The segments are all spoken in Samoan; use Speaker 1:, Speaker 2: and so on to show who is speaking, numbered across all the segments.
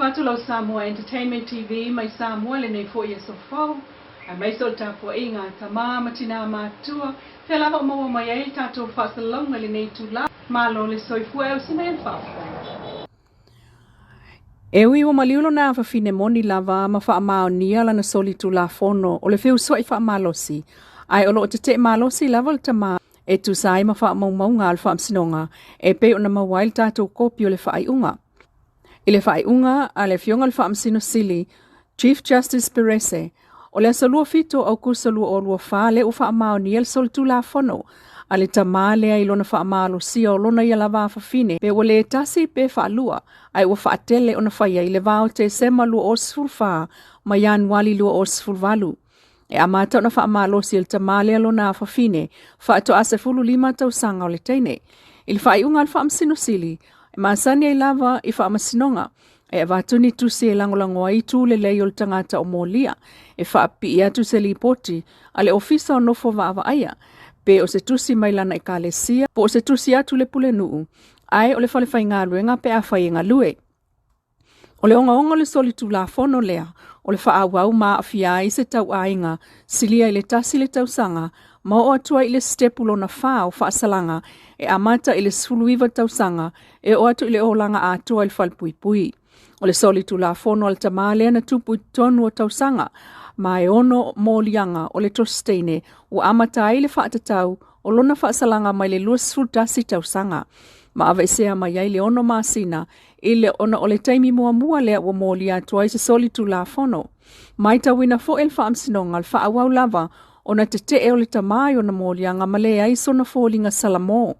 Speaker 1: Faatalofa atu lau Samoa Entertainment TV mai Samoa i lenei foi aso fou, aemaise o le tapuaiga a tama ma tina matutua, fea lava o maua mai ai le tatou faasalalauga i lenei itula. Malo le soifua e usi mai le faafofoga. E ui ua maliu lona afafine moni lava ma faamaonia lana solitulafono o le feusuai faamalosi, ae o lo o tete'e malosi lava le tama e tusa ai ma faamaumauga a le Faamasinoga e pei ona maua ai le tatou kopi o le faaiuga. I le faaiuga a le Afioga i le Faamasino Sili, Chief Justice Perese, o le aso 27 o Aukuso 2024 lea ua faamaonia le solitulafono a le tamā lea i lona faamalosia o lona ia lava afafine pe ua le tasi pe faalua ae ua faatele ona fai ai i le va o Tesema 2014 ma Ianuali 2018. E amata ona faamalosi e le tamā lea lona afafine faatoa 15 tausaga o le teine. I le faaiuga a le Faamasino Sili, e masani ai lava i faamasinoga e avatu ni tusi e lagolago ai itu lelei o le tagata o molia, e faapipii atu se lipoti a le Ofisa o Nofo Vaavaaia, pe o se tusi mai lana ekalesia, po o se tusi atu i le pulenuu, ae o le falefaigaluega pe afai e galue. O le ogaoga o le solitulafono lea, o le faaauau ma aafia ai se tauaiga silia i le 1 le tausaga ma oo atu ai i le sitepu lona 4 o faasalaga e amata i le 19 tausaga e oo atu i le olaga atoa i le falepuipui. O le solitulafono a le tamā lea na tupu i totonu o tausaga ma e 6 moliaga o le tositeine ua amata ai le faatatau o lona faasalaga mai le 21 tausaga ma aveesea mai ai le 6 masina i le ona o le taimi muamua lea ua molia atu ai se solitulafono. Maitauina foi e le Faamasinoga le faaauau lava ona tete'e o le tamā i ona moliaga ma leai sona foliga salamo.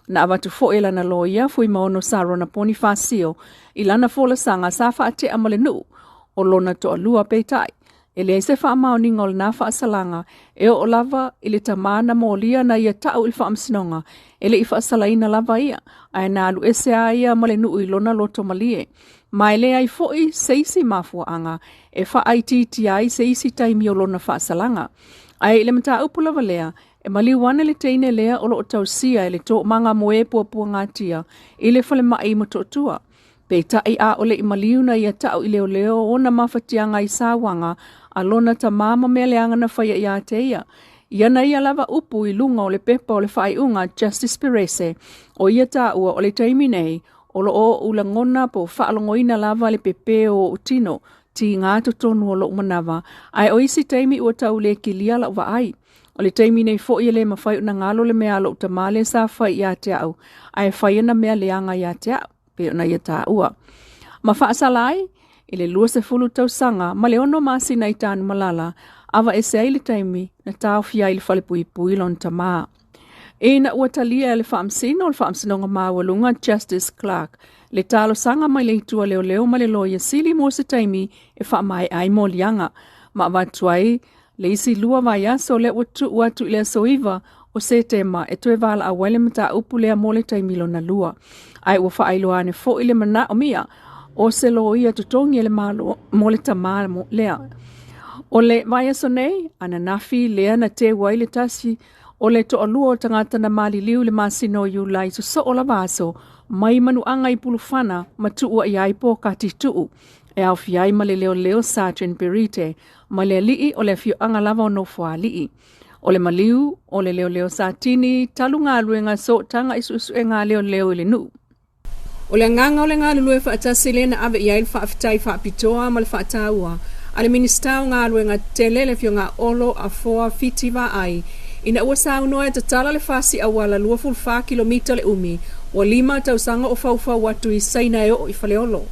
Speaker 1: Na avatu foi e lana loia Fuimaono Sarona Ponifasio i lana folasaga sa faate'a ma le nuu o lona toalua peitai. E leai se faamaoniga o lena faasalaga e oo lava i le tamā na molia na ia ta'u i le Faamasinoga e le i faasalaina lava ia, ae na alu ese a ia ma le nuu i lona loto malie. Ma e leai foi se isi mafuaaga e faaitiitia ai se isi taimi o lona faasalaga. Ae i le mataupu lava lea, e maliu ane le teine lea o lo o tausia e le toomaga mo e puapuagatia i le falemai i Motootua. Peitai a o le i maliu na ia ta'u i leoleo ona mafatiaga i sauaga a lona tamā ma mea leaga na faia ia te ia. Ia na ia lava upu i luga o le pepa o le faaiuga Justice Perese, o ia tāua o le taimi nei, o lo o ou lagona po o faalogoina lava le pepē o ou tino, tigā totonu o lou manava, ae o isi taimi ua tau le kilia lau vaai. O le taimi nei foi e le mafai ona galo le mea a lou tamā lea sa fai ia te au, ae fai ana mea leaga ia te au, pei ona ia tāua. Ma faasala ai, i le 20 tausaga ma le 6 masina i Tanumalala, aveese ai le taimi na taofia ai i le falepuipui lona tamā. Ina ua talia e le Faamasino o le Faamasinoga Maualuga Justice Clark le talosaga mai le itu a leoleo ma le Loia Sili mo se taimi e faamaea ai moliaga, ma avatu ai le isi 2 vaiaso lea ua tuu atu i le aso 9 o Setema e toe valaau ai le mataupu lea mo le taimi lona lua. Ae ua faailoa ane foi le manaomia o se loia totogi e le Malo mo le tamā lea. O le vaiaso nei, ananafi lea na teu ai le tasi o le toalua o tagata na maliliu i le masina o Iulai sosoo lava aso mai manuaga i Pulufana ma tuua i ai pōkati tuu e aofia ai ma le leoleo Sergeant Berite ma le alii o le afioaga lava o Nofoalii. O le maliu o le leoleo Satini talu galuega sootaga i suesuega a leoleo i le nuu. O le agaga o le galulue faatasi lea na ave i ai le faafetai faapitoa ma le faataua a le Minisita o Galuega Tetele le Afioga Olo Afoa Fiti Vaai ina ua saunoa e tatala le fasi auala 24 kilomita le umi ua 5 tausaga o faufau atu i Saina e oo i Faleolo.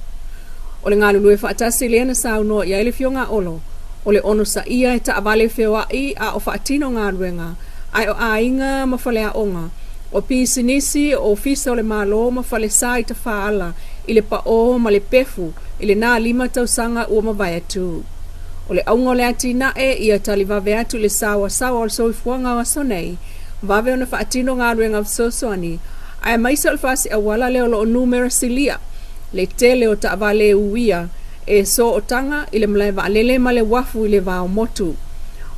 Speaker 1: O le galulue faatasi lea na saunoa i ai le Afioga Olo, o le onosaia e taavale feoai a o faatino galuega, ae o aiga ma faleaoga, o pisinisi, o ofisa o le Malo ma falesa i tafaala i le paʻō ma le pefu i lenā 5 tausaga ua mavae atu. O le auga o le atinae ia talivave atu i le saoasaoa o le soifuaga o aso nei, vave ona faatino galuega fesoasoani, aemaise o le fasi auala lea o lo o numera silia le tele o taavale uia e sootaga i le malae vaalele ma le uafu i le va o motu.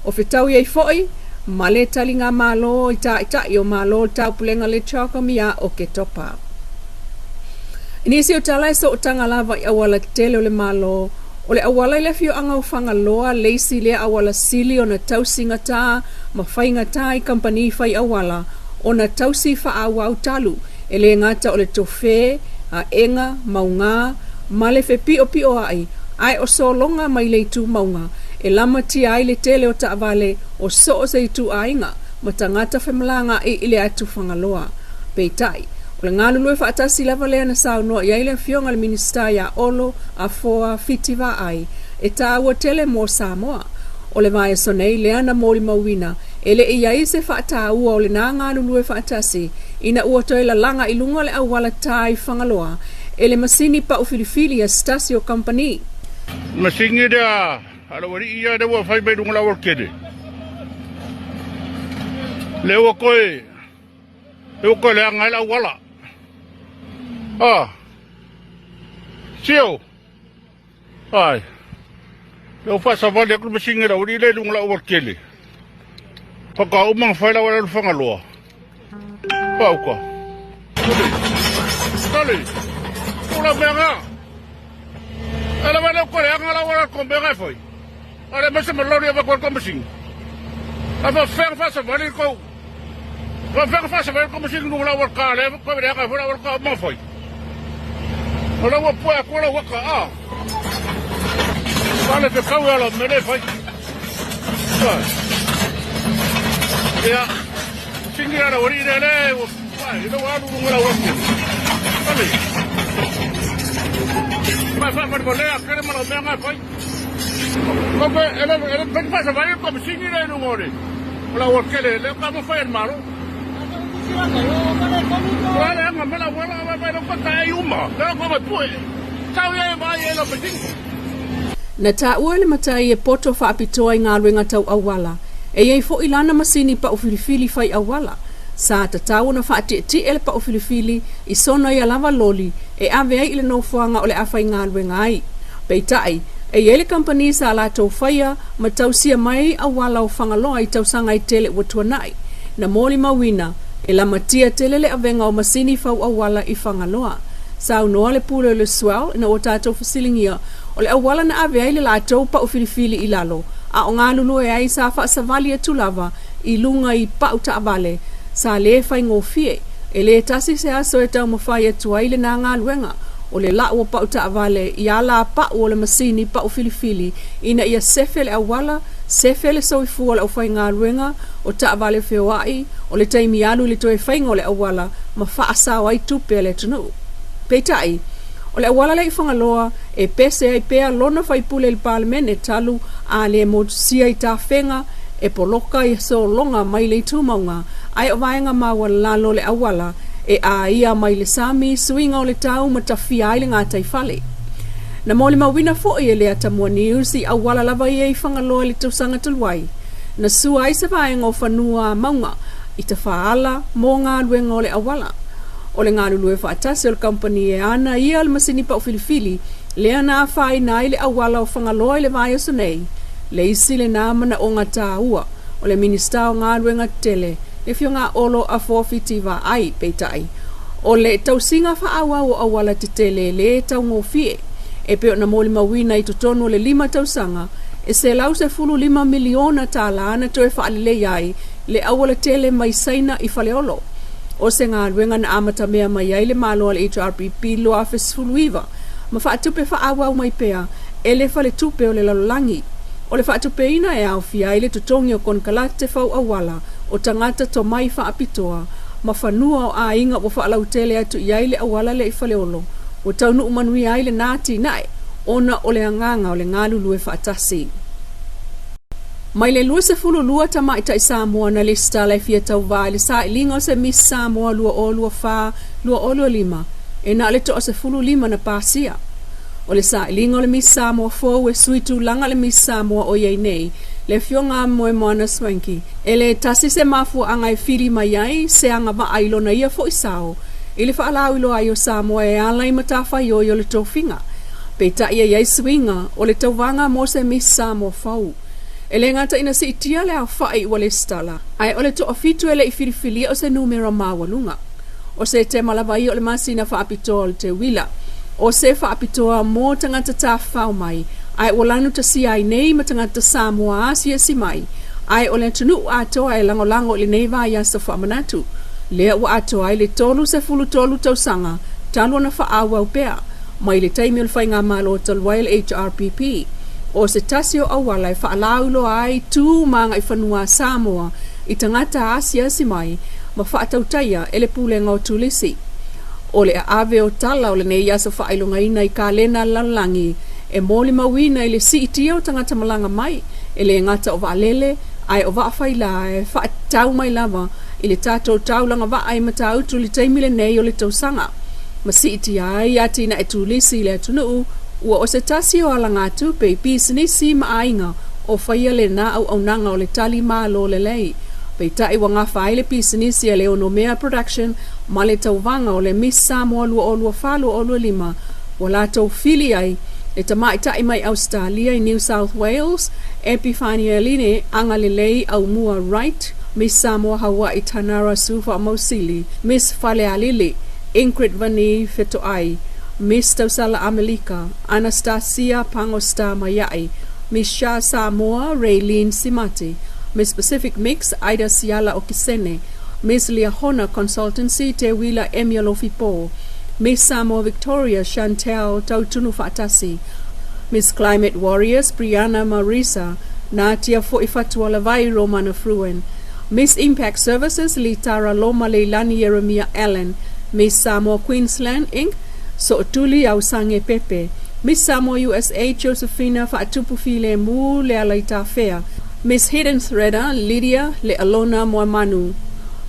Speaker 1: O fetaui ai foi ma le taligamalo i taitai o Malo o le Taupulega le CHOGM ia Oketopa. I nisi o tala e sootaga lava i auala tetele o le Malo, o le auala i le afioaga o Fagaloa le isi lea auala sili ona tausigatā ma faigatā i kamupani fai auala ona tausi faaauau talu e le gata o le tofē, aega, maugā, ma le fepiopioai ae o sologa mai le itu mauga e lamatia ai le tele o taavale o so o se ituaiga ma tagata femalagaai i le atu Fagaloa. Peitai, o le galulue faatasi lava lea na saunoa i ai le Afioga i le Minisita ia Olo Afoa Fiti Vaai e taua tele mo Samoa. O le vaiaso nei lea na molimauina e le i ai se faataua o lena galulue faatasi ina ua toe lalaga i luga o le auala tā i Fagaloa e le masini pau filifili a se tasi o kamupani.
Speaker 2: Masini lea a lou alii ia lea ua fai mai luga o le aualatele. Lea ua toe lea ua toe leaga ai le auala. Ah. Sio. Ai. Lea ua faasavali atu le masini a le aualii lea i luga o le aualatele. Faatoa uma ona fai le auala i le Fagaloa. Pauka. Tali. Tali. Ula mea ngā. Ala wale ko le anga la wala ko mea ngā fai. Ale mese ma lori ava ko ko masini. Afa feng fa sa vali ko. Fa feng fa sa vali ko masini nu la wala ka le ko le anga wala wala ka ma fai. Ola ua pua ko la waka a. Wale te kau ala mele fai. Ia, singi ala ori le le, ai, le alu lunga la waka. Ale. Fa fa fa le a kere ma la mea ngai fai. Ko ko ele ele pe fa sa vai ko singi le lunga ore. La waka le le ka mo fai el malo. Wale anga mela wala wa vai lo ka ai uma. Le ko ma pue. Tau ia mai e lo pe
Speaker 1: Na taua e le matai e poto faapitoa i galuega tau auala, e i ai foi lana masini pau filifili fai auala. Sa tatau ona faatietie le pau filifili i sona ia lava loli e ave ai i le nofoaga o le a faigaluega ai. Peitai, e i ai le kamupani sa latou faia ma tausia mai auala o Fagaloa i tausaga e tele ua tuanai. Na molimauina, e lamatia tele le avega o masini fau auala i Fagaloa. Saunoa le pule o le Swell ina ua tatou fesiligia o le auala na ave ai le latou pau filifili i lalo, a o galulue ai sa faasavali atu lava i luga i pau taavale, sa le faigofie. E le tasi se aso e taumafai atu ai lena galuega o le lau o pau taavale i ala pau o le masini pau filifili ina ia sefe le auala, sefe le soifua o le aufaigaluega o taavale feoai, o le taimi alu i le toe faiga o le auala ma faasao ai tupe a le atunuu. Peitai, o le auala lea i Fagaloa e pese ai pea lona faipule i le Palemene talu a le motusia i tafega e poloka i sologa mai le itumauga ae o vaega maualalo o le auala e aia mai le sami, suiga o le tau ma tafia ai le gataifale. Na molimauina foi e le Atamua News i auala lava ia i Fagaloa i le tausaga talu ai, na sua ai se vaega o fanua mauga i tafaala mo galuega o le auala. O le galulue faatasi o le kamupani e ana ia le masini pau filifili lea na afaina ai le auala o Fagaloa i le vaiaso nei, le isi lena manaoga taua o le Minisita o Galuega Tetele, le Afioga a Olo Afoa Fiti Vaai. Peitai, o le tausiga faaauau o auala tetele e le taugofie, e pei ona molimauina i totonu o le 5 tausaga, e $115 miliona tālā na toe faaleleia ai le auala tele mai Saina i Faleolo. O se galuega na amatamea mai ai le Malo a le HRPP 2019 ma faatupe faaauau mai pea e le Faletupe o le Lalolagi. O le faatupeina e aofia ai le totogi o konekarate fau auala, o tagata tomai faapitoa, ma fanua o aiga ua faalautele atu i ai le auala lea i Faleolo, ua taunuu manuia ai lena atinae ona o le agaga o le galulue faatasi. Mai le 22 tamaitai Samoa na lesitala e fia tauvā i le sailiga o se Miss Samoa 2024, 2025, e na o le toa 15 na pasia. O le sailiga o le Miss Samoa fou e sui tulaga le Miss Samoa o i ai nei, le Afioga a Moemoana Swanky, e le tasi se mafuaaga e fili mai ai se agavaa i lona ia foi sao i le faalauiloa ai o Samoa e ala i matafaioi o le tofiga. Peitai e i ai suiga o le tauvaga mo se Miss Samoa fou. E le gata ina siitia le aofai ua lesitala, ae o le toafitu e le i filifilia o se numera maualuga. O Setema lava ia o le masina faapitoa o le teuila. O se faapitoa mo tagata tafafao mai, ae ua lanutasia ai nei ma tagata Samoa asiasi mai, ae o le atunuu atoa e lagolago i lenei vaiaso faamanatu, lea ua atoa ai le 33 tausaga talu ona faaauau pea, mai le taimi o le faigamalo talu ai le HRPP. O se tasi o auala e faalauiloa ai tu ma agaifanua a Samoa i tagata asiasi mai ma faatautaia e le Pulega o Turisi. O le aave o tala o lenei aso faailogaina i kalena a le lalolagi e molimauina i le siitia o tagata malaga mai, e le gata o vaalele, ae o vaafaila e faatatau mai lava i le tatou taulaga vaa i Matautu i le taimi lenei o le tausaga, ma siitia ai atinae turisi i le atunuu, ua o se tasi o alagatupe i pisinisi ma aiga o faia lena auaunaga o le tali malo lelei. Peitai ua gafa ai le pisinisi a le Onomea Production ma le tauvaga o le Miss Samoa 2024-2025 ua latou fili ai le tamaitai mai Ausetalia i New South Wales, Epifania Eline Agalelei Aumua Wright, Miss Samoa Hawaii Tanara Sufa Mausili, Miss Falealili Ingrid Vani Fetoai, Miss Tausala Amelika Anastasia Pangostar Maia'i, Miss Sha Samoa Raylene Simati, Miss Pacific Mix Ida Siala Okisene, Miss Liahona Consultancy Te Wila Emia Lofipo, Miss Samoa Victoria Chantel Tautunu Fa'atasi, Miss Climate Warriors Brianna Marisa Natia Fo'ifatualavai Romana Fruin, Miss Impact Services Litara Loma Leilani Jeremia Allen, Miss Samoa Queensland Inc. So'otuli Ausange Pepe, Miss Samoa USA Josephina Fa'atupu Filemu Lealaitafea, Miss Hidden Threader Lydia Le'alona Moamanu,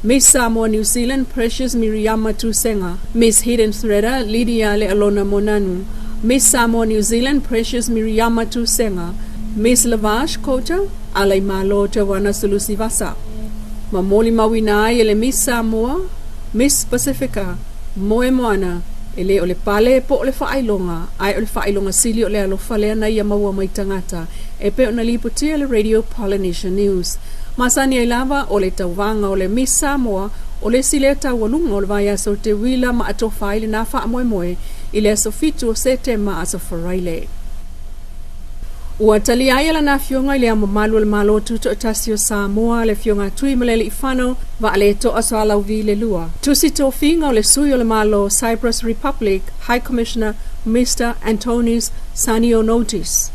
Speaker 1: Miss Samoa New Zealand Precious Miriama Tusenga, Miss Hidden Threader Lydia Le'alona Monanu, Miss Samoa New Zealand Precious Miriama Tusenga, Miss Lavash Kota Alaimalo Tawana Sulusivasa. Ma molimauina ai e le Miss Samoa, Miss Pacifica, Moe Moana, e le o le pale po o le faailoga, ae o le faailoga sili o le alofa lea na ia maua mai tagata, e pei ona lipotia e le Radio Polynesia News. Masani ai lava o le tauvaga o le Miss Samoa o le isi lea taualuga o le vaiaso o Teuila ma atofa ai lena faamoemoe i le aso 7 o Setema aso Faraile. Ua talia ai e lana afioga i le Ao Mamalu o le Malo Tutoatasi o Samoa, le Afioga a Tuimalealiifano Vaaletoa Sualauvi le Lua. Tusi tofiga o le Sui o le Malo Cyprus Republic High Commissioner Mister Antonis Sanionotis.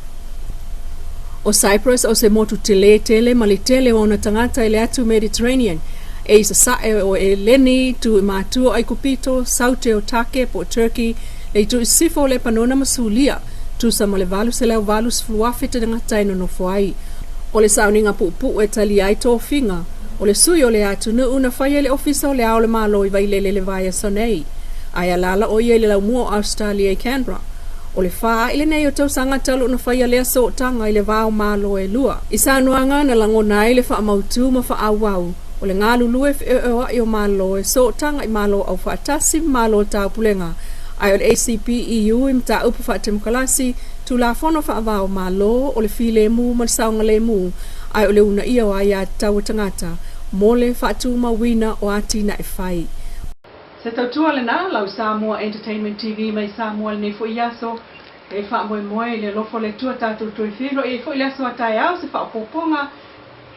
Speaker 1: O Cyprus o se motu tele tele ma le tele o ona tagata i le atu Mediterranean, e i sasae o Eleni, tu i matua o Aikupito, saute o Take po o Turkey, le itu i sisifo o Lepanona ma Sulia, tusa ma le 880,000 tagata e nonofo ai. O le sauniga puupuu e talia ai tofiga o le sui o le atunuu na faia i le Ofisa o le Ao o le Malo i Vailele le vaiaso nei, ae alaala o ia i le laumua o Ausetalia i Canberra. O le faaile nei o tausaga talu ona faia lea sootaga i le va o Malo e lua. I saunoaga na lagona ai le faamautu ma faaauau o le galulue feoeoa'i o Malo e sootaga i Malo Aufaatasi ma Malo Taupulega, ae o le ACP-EU i mataupu faatemokalasi, Tulafono faava o Malo, o le filemu ma le saogalemu, ae o le uunaia o aiatatau a tagata mo le faatumauina o atinae fai. Se tautua lena, lau Samoa Entertainment TV mai Samoa lenei foi aso e faamoemoe i le alofa o le Atua tatou toe feiloai ai foi le aso a taeao se faaopoopoga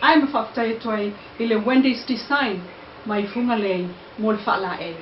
Speaker 1: ae ma faafetai atu ai i le Wendy's Design mai Fugalei mo le faalaei.